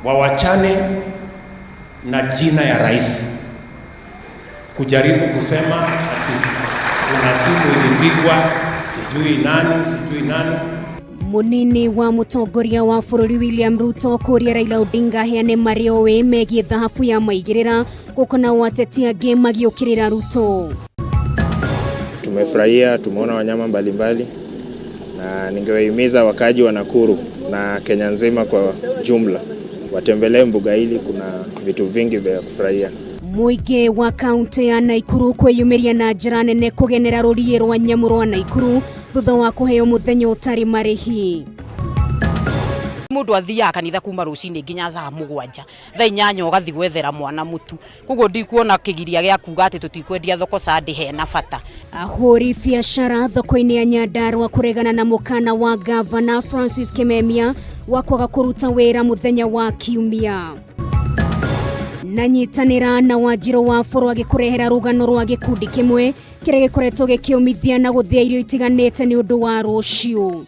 Wawachane na jina ya rais kujaribu kusema ati kuna simu ilipigwa sijui nani sijui nani. Munini wa mutongoria wa bururi William Ruto kuria Raila Odinga aheane maria oĩ megiĩ thahabu ya maigĩrĩra gũkũ nao ateti angĩ magĩũkĩrĩra Ruto. Tumefurahia, tumeona wanyama mbalimbali na ningewahimiza wakaaji wa Nakuru na Kenya nzima kwa jumla watembelee mbuga hili, kuna vitu vingi vya kufurahia. Mũingĩ wa kaunti ya Naikuru kwĩyumĩria na njĩra nene kũgenera rũriĩ rwa nyamũ rwa Naikuru thutha wa kũheo mũthenya ũtarĩ marĩhi. Mundu athiaga kanitha kuma rucini nginya thaa 7, thaa 8 ugathi gwethera mwana mutu, koguo ndikuona kigiria gia kuga ati tutikwendia thoko Sunday hena bata. Ahũri biacara thoko-inĩ ya Nyandarua kũregana na mũkana wa gavana Francis Kimemia wa kwaga kũruta wĩra mũthenya wa Kiumia. Na nyitanĩra na Wanjirũ wa Bũrũ agĩkũrehera rũgano rwa gĩkundi kĩmwe kĩrĩa gĩkoretwo gĩkĩũmithia na gũthĩa irio itiganĩte nĩ ũndũ wa rũciũ.